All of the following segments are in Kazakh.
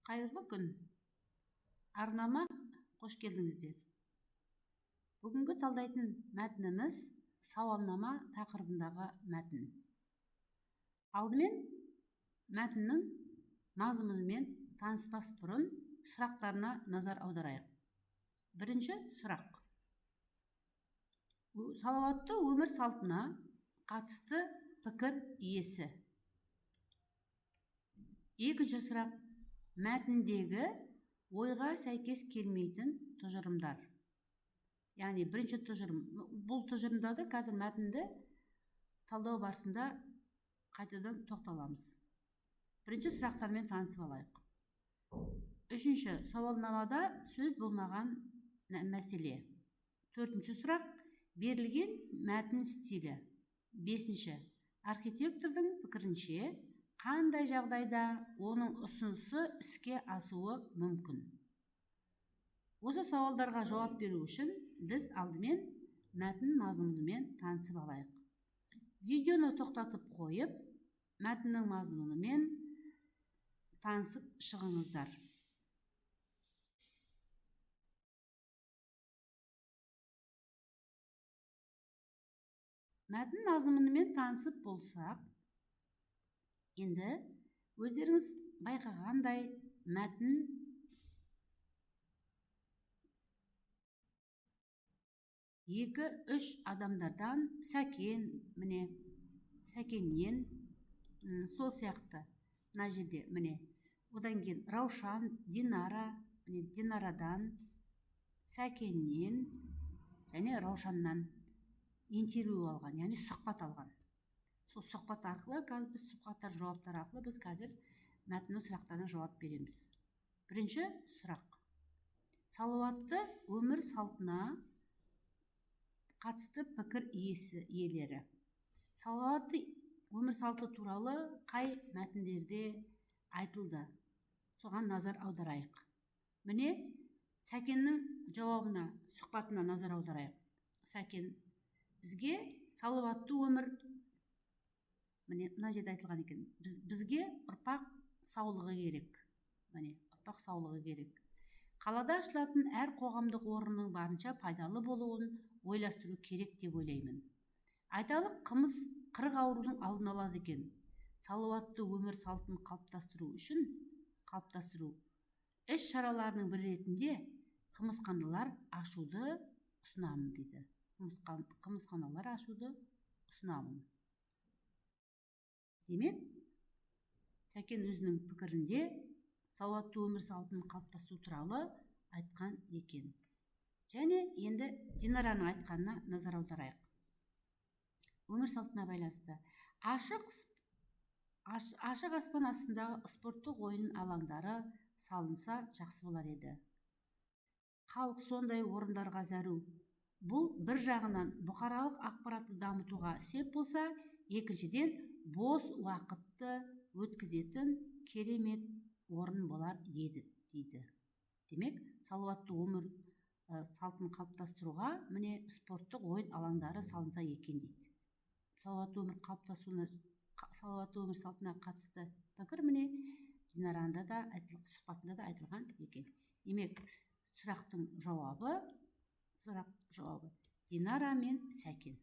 Қайырлы күн! Арнама қош келдіңіздер. Бүгінгі талдайтын мәтініміз сауалнама тақырыбындағы мәтін. Алдымен мәтіннің мазмұнымен таныспас бұрын сұрақтарына назар аударайық. Бірінші сұрақ. Салауатты өмір салтына қатысты пікір иесі. Екінші сұрақ. Мәтіндегі ойға сәйкес келмейтін тұжырымдар. Яғни бірінші тұжырым, бұл тұжырымдарды қазір мәтінді талдау барысында қайтадан тоқталамыз. Бірінші сұрақтармен танысып алайық. Үшінші, сауалнамада сөз болмаған мәселе. Төртінші сұрақ, берілген мәтін стилі. Бесінші, архитектордың пікірінше, қандай жағдайда оның ұсынысы іске асуы мүмкін? Осы сауалдарға жауап беру үшін біз алдымен мәтін мазмұнымен танысып алайық. Видеоны тоқтатып қойып, мәтіннің мазмұнымен танысып шығыңыздар. Мәтін мазмұнымен танысып болсақ, енді өздеріңіз байқағандай мәтін екі-үш адамдардан, Сәкен, міне, Сәкеннен, сол сияқты мына жерде, міне, одан кейін Раушан, Динара, міне, Динарадан, Сәкеннен және Раушаннан интервью алған, яғни сұхбат алған. Сол сұхбат арқылы, қазір біз сұхбаттар жауаптар арқылы біз қазір мәтіннің сұрақтарына жауап береміз. Бірінші сұрақ. Салауатты өмір салтына қатысты пікір иесі иелері. Салауатты өмір салты туралы қай мәтіндерде айтылды? Соған назар аударайық. Міне, Сәкеннің жауабына, сұхбатына назар аударайық. Сәкен бізге салауатты өмір, міне, мына жерде айтылған екен, бізге ұрпақ саулығы керек. Міне, ұрпақ саулығы керек. Қалада ашылатын әр қоғамдық орынның барынша пайдалы болуын ойластыру керек деп ойлаймын. Айталық, қымыз 40 аурудың алдын алады екен. Салауатты өмір салтын қалыптастыру үшін іс шараларының бірі ретінде қымызханалар ашуды ұсынамын дейді. Қымызханалар ашуды ұсынамын. Демек, Сәкен өзінің пікірінде салауатты өмір салтын қалыптастыру туралы айтқан екен. Және енді Динараның айтқанына назар аударайық. Өмір салтына байланысты ашық аспан астындағы спорттық ойын алаңдары салынса жақсы болар еді. Халық сондай орындарға зәру. Бұл бір жағынан бұқаралық ақпаратты дамытуға сеп болса, екіншіден бос уақытты өткізетін керемет орын болар еді дейді. Демек, салауатты өмір салтын қалыптастыруға міне спорттық ойын алаңдары салынса екен дейді. Салауатты өмір қалыптасуына, салауатты өмір салтына қатысты пікір міне Динаранда да сұхбатында да айтылған екен. Демек, сұрақтың жауабы, сұрақ жауабы Динара мен Сәкен.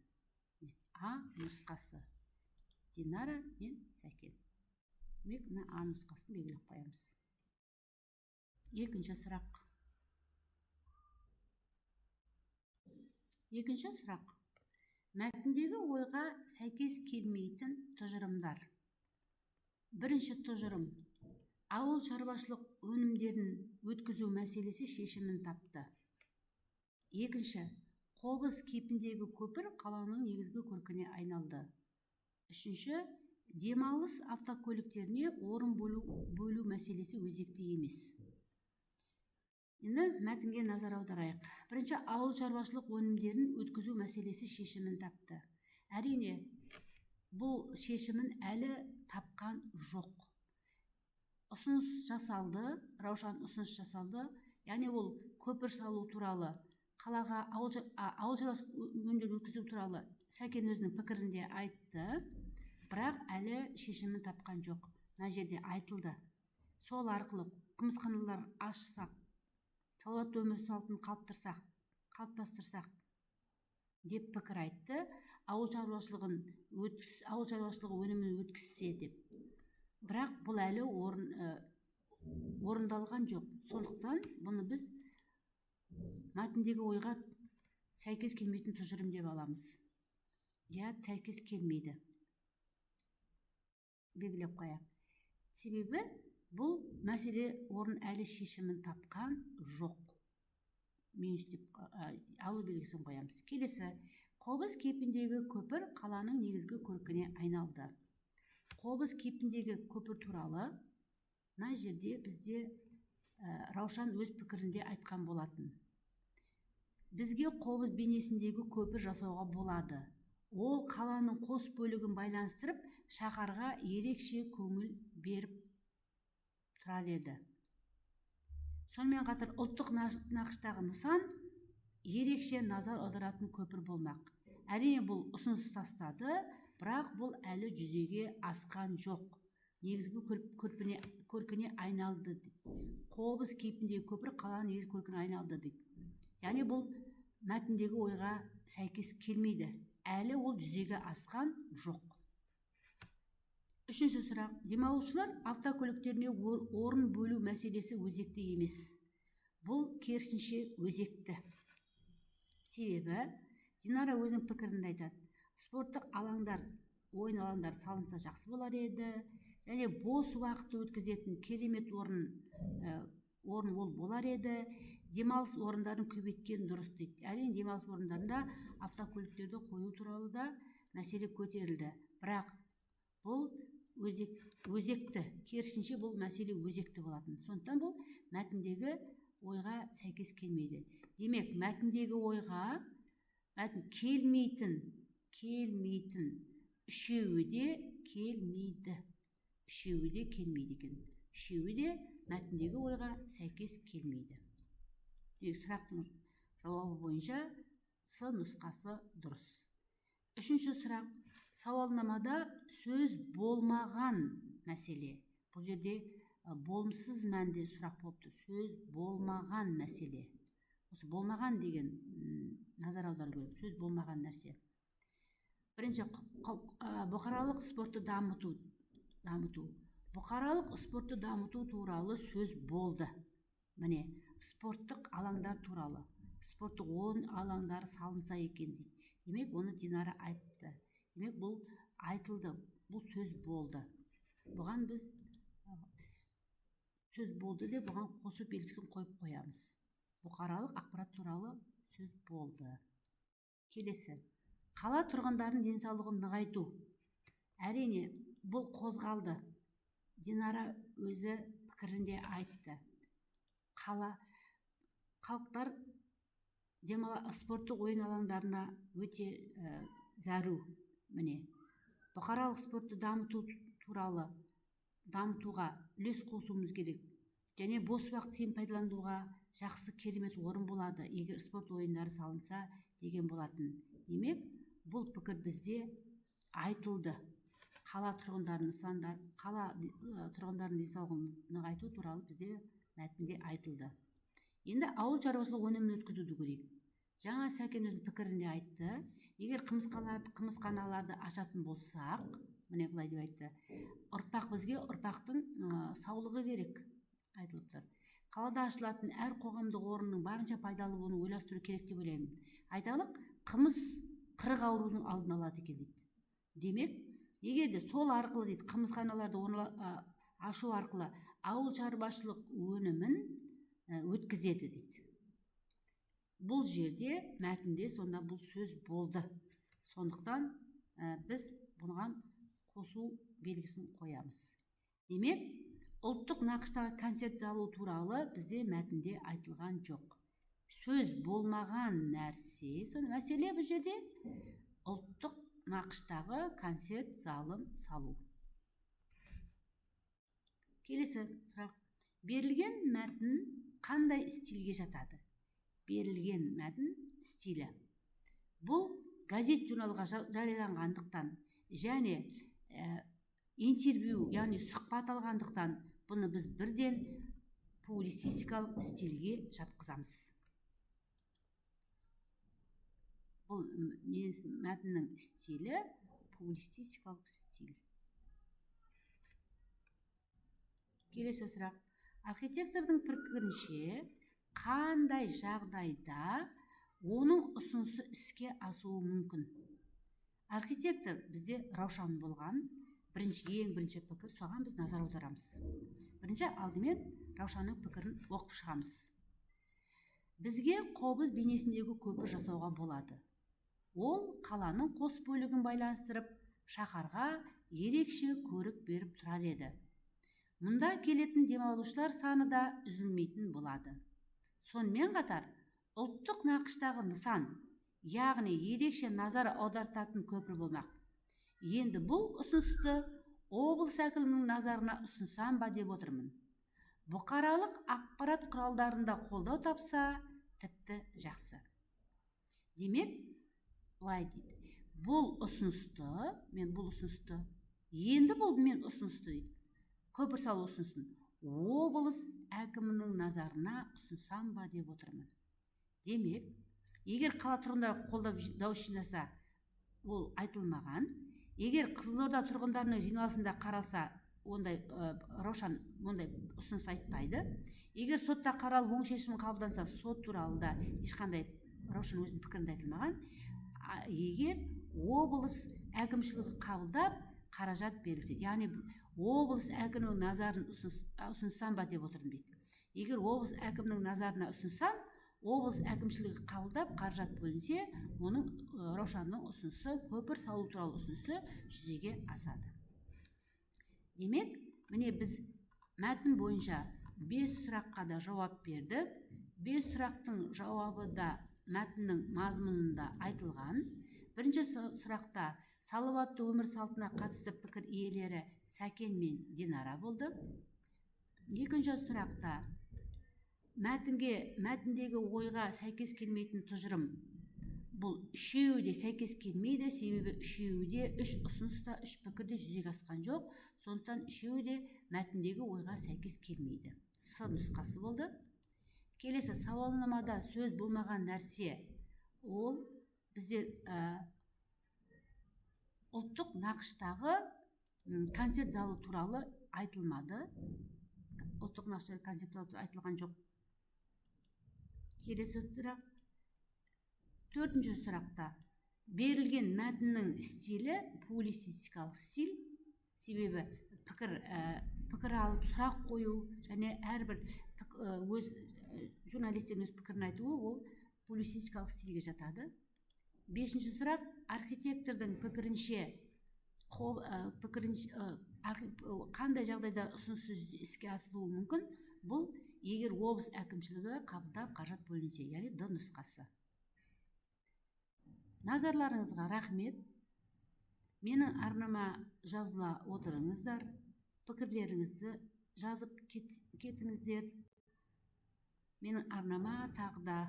А нұсқасы. Динара мен Сәкен. Демек, мына А нұсқасын белгілеп қоямыз. Екінші сұрақ. Екінші сұрақ. Мәтіндегі ойға сәйкес келмейтін тұжырымдар. Бірінші тұжырым. Ауыл шаруашылық өнімдерін өткізу мәселесі шешімін тапты. Екінші, қобыз кейпіндегі көпір қаланың негізгі көркіне айналды. Үшінші, демалыс автокөліктеріне орын бөлу мәселесі өзекті емес. Енді мәтінге назар аударайық. Бірінші, ауыл шаруашылық өнімдерін өткізу мәселесі шешімін тапты. Әрине, бұл шешімін әлі тапқан жоқ. Ұсыныс жасалды, Раушан ұсыныс жасалды. Яғни ол көпір салу туралы, қалаға ауыл шаруашылық өнімдерін өткізу туралы Сәкен өзінің пікірінде айтты, бірақ әлі шешімін тапқан жоқ. Мына жерде айтылды. Сол арқылы Қымызханалар ашсақ, салауатты өмір салтын қалыптастырсақ деп пікір айтты. Ауыл шаруашылығы өнімін өткізсе деп. Бірақ бұл әлі орындалған жоқ. Сондықтан бұны біз мәтіндегі ойға сәйкес келмейтін тұжырым деп аламыз. Иә, сәйкес келмейді, белгілеп қояйық. Себебі бұл мәселе орын әлі шешімін тапқан жоқ. Минус деп алу белгісін қоямыз. Келесі: қобыз кейпіндегі көпір қаланың негізгі көркіне айналды. Қобыз кейпіндегі көпір туралы мына жерде бізде Раушан өз пікірінде айтқан болатын. Бізге қобыз бейнесіндегі көпір жасауға болады. Ол қаланың қос бөлігін байланыстырып, шаһарға ерекше көңіл беріп тұрар еді. Сонымен қатар ұлттық нақыштағы нысан ерекше назар аударатын көпір болмақ. Әрине, бұл ұсыныс тастады, бірақ бұл әлі жүзеге асқан жоқ. Негізгі көркіне айналды дейді. Қобыз кейпіндегі көпір қаланың негізгі көркіне айналды дейді. Яғни бұл мәтіндегі ойға сәйкес келмейді, әлі ол жүзеге асқан жоқ. Үшінші сұрақ: демалушылар автокөліктеріне орын бөлу мәселесі өзекті емес. Бұл керісінше өзекті. Себебі Динара өзінің пікірінде айтады: спорттық алаңдар, ойын алаңдары салынса, жақсы болар еді және бос уақытты өткізетін керемет орын ол болар еді. Демалыс орындарын көбейткен дұрыс дейді. Әрине, демалыс орындарында автокөліктерді қою туралы да мәселе көтерілді, бірақ бұл өзекті, керісінше, бұл мәселе өзекті болатын. Сондықтан бұл мәтіндегі ойға сәйкес келмейді. Демек, мәтіндегі ойға мәтін келмейтін үшеуі де келмейді. Үшеуі де келмейді екен. Үшеуі де мәтіндегі ойға сәйкес келмейді. Демек, сұрақтың жауабы бойынша С нұсқасы дұрыс. Үшінші сұрақ: сауалнамада сөз болмаған мәселе. Бұл жерде болымсыз мәнде сұрақ болып тұр. Сөз болмаған мәселе. Осы «болмаған» деген назар аудару керек. Сөз болмаған нәрсе. Бірінші: бұқаралық спортты дамыту. Бұқаралық спортты дамыту туралы сөз болды. Міне, спорттық алаңдар туралы, спорттық ойын алаңдары салынса екен дейді. Демек, оны Динара айтты. Демек, бұл айтылды, бұл сөз болды. Бұған біз сөз болды деп, бұған қосу белгісін қойып қоямыз. Бұқаралық ақпарат туралы сөз болды. Келесі: қала тұрғындарының денсаулығын нығайту. Әрине, бұл қозғалды. Динара өзі пікірінде айтты: қала халықтар демала спорттық ойын алаңдарына өте зәру. Міне, бұқаралық спортты дамыту туралы, дамытуға үлес қосуымыз керек және бос уақыт тиімді пайдалануға жақсы, керемет орын болады, егер спорт ойындары салынса деген болатын. Демек, бұл пікір бізде айтылды. Қала тұрғындарының нысандар, қала тұрғындарының денсаулығын нығайту туралы бізде мәтінде айтылды. Енді ауыл шаруашылық өнімін өткізуді көрейік. Жаңа Сәкен өзінің пікірінде айтты: егер қымызханаларды ашатын болсақ, міне, былай деп айтты. Ұрпақ, бізге ұрпақтың саулығы керек айтылып тұр. Қалада ашылатын әр қоғамдық орынның барынша пайдалы болуын ойластыру керек деп ойлаймын. Айталық, қымыз 40 аурудың алдын алады екен дейді. Демек, егер де сол арқылы дейді, қымызханаларды ашу арқылы ауыл шаруашылық өнімін өткізеді дейді. Бұл жерде мәтінде сонда бұл сөз болды. Сондықтан біз бұған қосу белгісін қоямыз. Демек, ұлттық нақыштағы концерт залы туралы бізде мәтінде айтылған жоқ. Сөз болмаған нәрсе, соны мәселе бұл жерде ұлттық нақыштағы концерт залын салу. Келесі сұрақ: берілген мәтін қандай стильге жатады? Берілген мәтін стилі: бұл газет, журналға жарияланғандықтан және интервью, яғни сұхбат алғандықтан, бұны біз бірден публицистикалық стильге жатқызамыз. Бұл мәтіннің стилі публицистикалық стиль. Келесі сұрақ. Архитектордың пікірінше, қандай жағдайда оның ұсынысы іске асуы мүмкін? Архитектор бізде Раушан болған. Ең бірінші пікір, соған біз назар аударамыз. Бірінші алдымен Раушанның пікірін оқып шығамыз. Бізге қобыз бейнесіндегі көпір жасауға болады. Ол қаланың қос бөлігін байланыстырып, шаһарға ерекше көрік беріп тұрар еді. Мұнда келетін демалушылар саны да үзілмейтін болады. Сонымен қатар, ұлттық нақыштағы нысан, яғни ерекше назар аудартатын көпір болмақ. Енді бұл ұсынысты облыс әкімінің назарына ұсынсам ба деп отырмын. Бұқаралық ақпарат құралдарында қолдау тапса, тіпті жақсы. Демек, былай дейді. Бұл ұсынысты, мен бұл ұсынысты, енді бұл мен ұсынысты дейді. Көпір салу ұсынысын облыс әкімінің назарына ұсынсам ба деп отырмын. Демек, егер қала тұрғындары қолдап дауыс жинаса, ол айтылмаған. Егер Қызылорда тұрғындарының жиналысында қаралса, ондай Раушан ондай ұсыныс айтпайды. Егер сотта қаралып оң шешім қабылданса, сот туралы да ешқандай Раушан өзінің пікірінде айтылмаған. Егер облыс әкімшілігі қабылдап қаражат берілсе, яғни облыс әкімінің назарын ұсынсам ба деп отырмын дейді. Егер облыс әкімінің назарына ұсынсам, облыс әкімшілігі қабылдап қаражат бөлінсе, оның Раушанның ұсынысы, көпір салу туралы ұсынысы жүзеге асады. Демек, міне біз мәтін бойынша 5 сұраққа да жауап бердік. 5 сұрақтың жауабы да мәтіннің мазмұнында айтылған. Бірінші сұрақта салауатты өмір салтына қатысты пікір иелері Сәкен мен Динара болды. Екінші сұрақта мәтіндегі ойға сәйкес келмейтін тұжырым. Бұл үшеуі де сәйкес келмейді, себебі үшеуі де үш ұсыныс та, үш пікір де жүзеге асқан жоқ. Сондықтан үшеуі де мәтіндегі ойға сәйкес келмейді. С нұсқасы болды. Келесі сауалнамада сөз болмаған нәрсе, ол бізде ұлттық нақыштағы концерт залы туралы айтылмады. Ұлттық нақыштағы концерт залы айтылған жоқ. Келесі сұрақ. Төртінші сұрақта берілген мәтіннің стилі публицистикалық стиль, себебі пікір алып сұрақ қою және әрбір өз журналистердің өз пікірін айтуы ол публицистикалық стильге жатады. Бесінші сұрақ, архитектордың пікірінше қандай жағдайда ұсынысы іске асырылуы мүмкін? Бұл егер облыс әкімшілігі қабылдап қаражат бөлінсе, яғни Д нұсқасы. Назарларыңызға рахмет. Менің арнама жазыла отырыңыздар, пікірлеріңізді жазып кетіңіздер. Менің арнама тағы да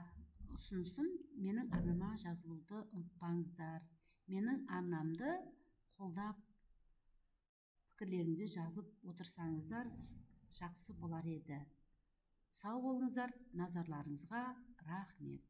ұсынысым, менің арнама жазылуды ұмытпаңыздар. Менің арнамды қолдап пікірлеріңізді жазып отырсаңыздар жақсы болар еді. Сау болыңыздар, назарларыңызға рахмет.